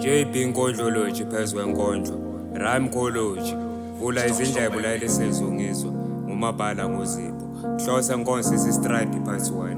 JB Nkondlology phezu kwenkondlo, Rhyme-cology, vula izindlebe ulalele ngizwa, ngumabhala ngozipho. Hlosa nkonzo isistradi part 1.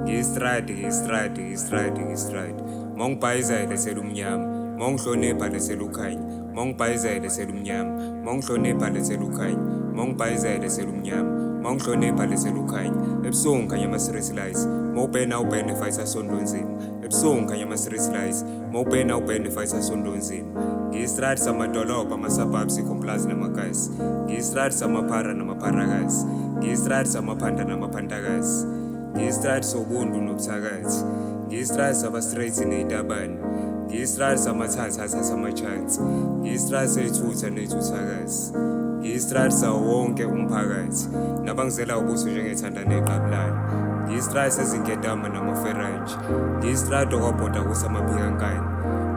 Ngiyistradi, ngiyistradi, ngiyistradi, ngiyistradi. Mawungibhayizela lethela umnyama, mawungihlonipha lethela ukhanya, mawungibhayizela lethela umnyama, mawungihlonipha lethela ukhanya, mawungibhayizela lethela umnyama, mawungihlonipha lethela ukhanya. Ebusuku ngikhanya ama-street lights, mawubhena ubhene fighter sondo nzima. Ebusuku ngikhanya ama-street lights, mawubhena ubhene fighter sondo nzima. Ngiyistradi samadolobha, ama-suburbs, ikomplazi namakasi. Ngiyistradi samaphara namapharakazi. Ngiyistradi samaphanda namaphantakazi. Ngiyistradi sobuntu nobuthakathi. Ngiyistradi saba-straight ney'tabane. Ngiyistradi samathatha athatha ama-chance. Ngiyistradi sey'thutha ney'thuthakazi. Ngiyistradi sawo wonke umphakathi. Nabangizela ubuso njengethanda neqabulane. Ngiyistradi sezinkedama namaferanji. Ngiyistradi okwabhoda kusamaphikankani.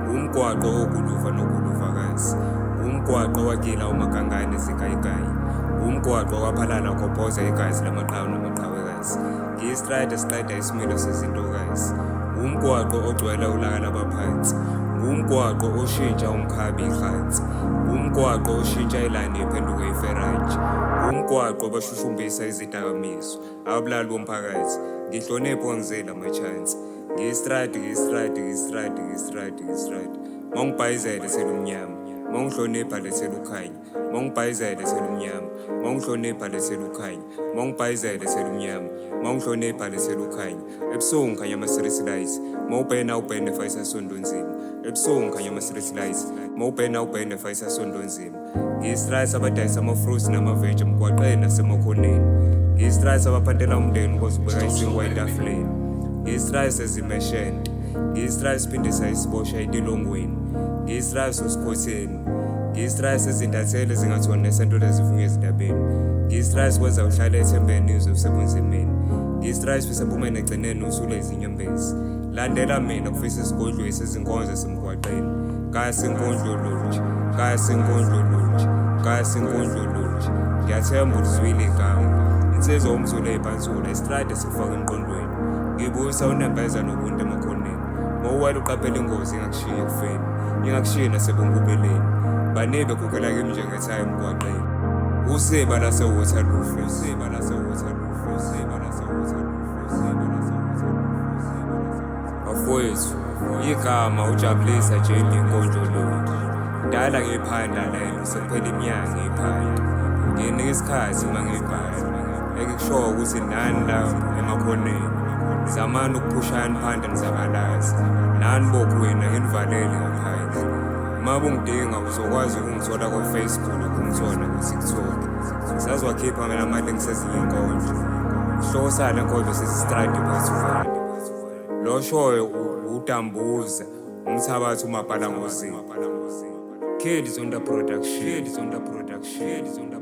Ngumgwaqo woguluva noguluvakazi. Ngumgwaqo owagila umagangane ezingayigayi. Ngumgwaqo owaphalala gobhoza igazi lamaqhawe namaqhawekazi. Ngiyistradi esiqeda isimilo sezintokazi. Ngumgwaqo ogcwele ulaka labaphansi. Ngumgwaqo oshintsha umkhabi ihansi. Ngumgwaqo oshintsha ilani iphenduke iferanji. Ngumgwaqo obashushumbisa izidakamizwa. Abulali bomphakathi. Ngihloniphe ongizeli ama-chance. Ngiyistradi, ngiyistradi, ngiyistradi, ngiyistradi, ngiyistradi. Mawungibhayizela lethela umnyama. Mawungihlonipha lethela ukhanya. Mawungibhayizela lethela umnyama. Mawungihlonipha lethela ukhanya. Mawungibhayizela lethela umnyama. Mawungihlonipha lethela ukhanya. Ebusuku ngikhanya ama-street lights. Mawubhena ubhene fighter sondo nzima. Ebusuku ngikhanya ama-street lights. Mawubhena ubhene fighter sondo nzima. Ngiyistradi abadayisa ama-fruits nama-veg emgwaqeni nasemakhoneni. Ngiyistradi abaphantela umndeni ukwazi ukubeka isinkwa etafuleni. Ngiyistradi sezimeshente. Ngiyistradi siphindisa isibosha etilongweni. Ngiyistradi sosikhotheni. Ngiyistradi sezintatheli ezingatholi nesento lezivunywa ezindabeni. Ngiyistradi kwenza uhlale ethembeni uzwe usebunzimeni. Ngiyistradi sifisa egcineni usule izinyembezi. Landela mina kufisa esigodlweni sezinkonzo esemgwaqeni. Kasi Nkondlology, kasi Nkondlology, kasi Nkondlology. Ngiyathemba ulizwile igama. Insizwa umzulu eyipansula, isitradi esikufaka emqondweni. Ngibuyisa unembeza nobuntu emakhoneni. Mawuwela uqaphela ingozi ingakushiyi ekufeni, ingakushiyi nasebunkubeleni. Bani begugela kimi njengethayi emgwaqeni. Usiba lase-Waterloo, usiba lase-Waterloo, usiba lase-Waterloo, usiba lase-Waterloo, usiba lase-Waterloo. Bafowethu, igama uJabulisa JB Nkondlology. Kudala ngiyiphanda lento, sekuphela iminyaka ngiyiphanda. Ngiyinika isikhathi uma ngiyibhala. Engikushoyo ukuthi nani la emakhoneni, zamani ukuphushana phanda nizabalaze. Nani bokwena nginivalele ngaphandle. Uma bungidinga uzokwazi ukungithola ko-Facebook, ungithole ku-TikTok. Ngisazowakhipha mina ama-links ezinye inkondlo. Isihloko sale nkondlo sithi Stradi Part 1. Lo shoyo udambuza umthabathi umabhala ngozipho. Kids on the production. Kids on the production. Kids on the